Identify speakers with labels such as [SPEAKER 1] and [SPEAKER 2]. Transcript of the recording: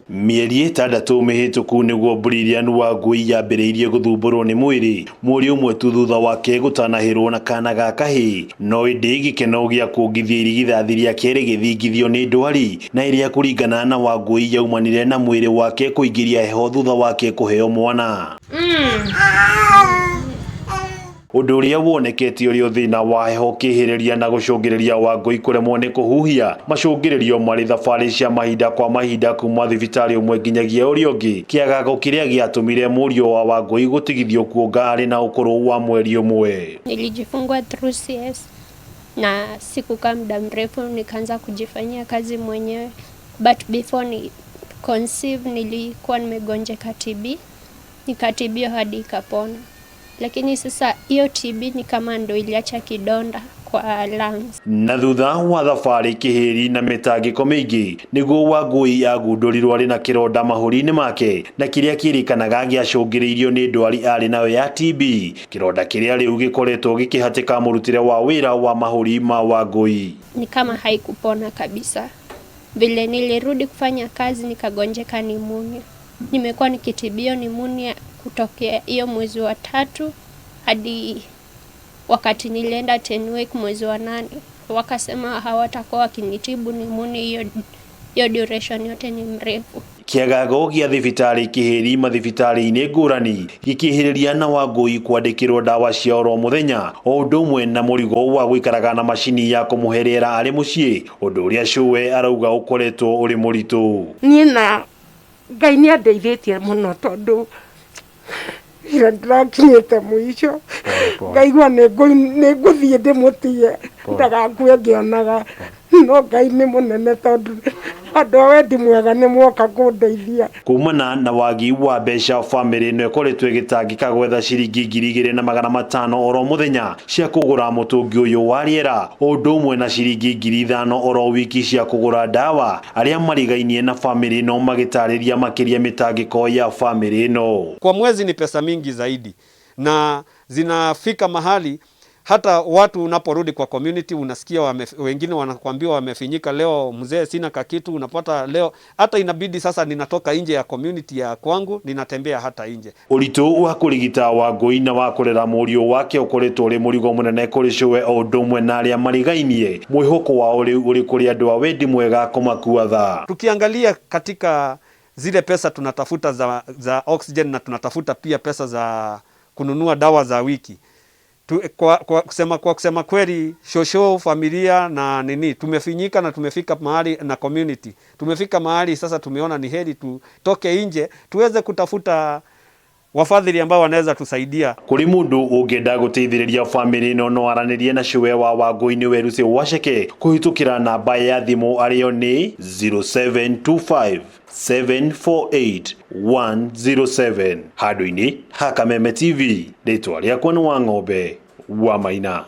[SPEAKER 1] Mĩeri 6 mĩhĩtũku nĩguo Brillian Wangui yambĩrĩirie gũthumbũrwo nĩ mwĩrĩ mweri ũmwe tu thutha wake gũtanahĩrwo na kana ga kahĩĩ. No ĩndĩ gĩkeno gĩa kuongithia irigithathi rĩake rĩgĩthingithio nĩ ndwari na ĩrĩa kũringana na Wangui yaumanire na mwĩrĩ wake kũingĩria heho thutha wake kũheo mwana. Ũndũ ũrĩa wonekete ũrĩ o thĩna wa heho kĩhĩrĩria na gũcũngĩrĩria Wangui kũremwo nĩ kũhuhia macũngĩrĩrio marĩ thabarĩ cia mahinda kwa mahinda kuma thibitarĩ ũmwe nginyagia ũrĩa ũngĩ. Kĩagago kĩrĩa gĩatũmire mũriũ wa Wangui gũtigithio kuonga arĩ na ũkũrũ wa mweri ũmwe.
[SPEAKER 2] Nilijifungua through CS na sikukaa muda mrefu nikaanza kujifanyia kazi mwenyewe, but before ni conceive nilikuwa nimegonjeka TB, nikatibiwa hadi ikapona. Lakini sasa hiyo TB ni kama ndo iliacha kidonda kwa lungs.
[SPEAKER 1] Na thutha wa thabarĩ kĩhĩri na mĩtangĩko mĩingĩ nĩguo Wangui agundũrirwo arĩ na kĩronda mahũri-inĩ make na kĩrĩa kĩrĩkanaga gĩacũngĩrĩirio nĩ ndwari arĩ nayo ya TB, kĩronda kĩrĩa rĩu gĩkoretwo gĩkĩhatĩka mũrutĩre wa wĩra wa mahũri ma Wangui.
[SPEAKER 2] Ni kama haikupona kabisa. Vile nilirudi kufanya kazi nikagonjeka pneumonia. Nimekuwa nikitibiwa pneumonia kutokea hiyo mwezi wa 3 hadi wakati nilienda Tenwek mwezi wa 8. Wakasema hawatakuwa wakinitibu pneumonia hiyo duration yote ni mrefu.
[SPEAKER 1] Kĩagago gĩa thibitarĩ kĩhĩri mathibitarĩ-inĩ ngũrani gĩkĩhĩrĩria na Wangui kwandĩkĩrwo ndawa cia oro mũthenya o ũndũ ũmwe na mũrigo wa gũikaraga na macini ya kũmũhe rĩera arĩ mũciĩ, ũndũ ũrĩa cũwe arauga ũkoretwo ũrĩ mũritũ.
[SPEAKER 3] Niĩ na Ngai nĩ andeithĩtie mũno tondũ ira ndĩrakinyĩte mũico ngaigua nĩ ngũthiĩ ndĩmũtige ndagakue ngĩonaga, no Ngai nĩ mũnene tondũ andũ a wendi mwega nĩ moka kũndeithia.
[SPEAKER 1] Kumana na wagi wa mbeca bamĩrĩ ĩno ĩkoretwo ĩgĩtangĩka gwetha ciringi 2500 oro mũthenya cia kũgũra mũtũngi ũyũ wa rĩera o ũndũ ũmwe na ciringi 5000 oro wiki cia kũgũra ndawa. Arĩa marigainie na bamĩrĩ ĩno magĩtarĩria makĩria mĩtangĩko ya bamĩrĩ ĩno.
[SPEAKER 4] Kwa mwezi ni pesa mingi zaidi na zinafika mahali hata watu unaporudi kwa community unasikia wengine wanakuambia wamefinyika, leo mzee sina kakitu, unapata leo hata inabidi sasa ninatoka nje ya community ya kwangu ninatembea hata nje.
[SPEAKER 1] Ũritũ wa kũrigita Wangui na wa kũrera mũriũ wake ũkoretwo ũrĩ mũrigo mũnene kũrĩ cũwe o ũndũ ũmwe na arĩa marigainie. Mwĩhoko wao rĩu ũrĩ kũrĩ andũ a wendi mwega kũmakua tha.
[SPEAKER 4] Tukiangalia katika zile pesa tunatafuta za oxygen na tunatafuta pia pesa za kununua dawa za wiki. Kwa kusema kweli shosho familia na nini tumefinyika na tumefika mahali na community tumefika mahali sasa tumeona ni heri tutoke nje tuweze kutafuta wafadhili ambao wanaweza tusaidia.
[SPEAKER 1] Kuri mundu ungienda guteithiriria family ino no aranirie na cũwe wa Wangui ni Weruse Waceke kuhitukira namba ya thimu ariyo ni 0725 748 107. Handũ-inĩ ha Kameme TV, rĩtwa rĩakwa nĩ Wang'ombe wa Maina.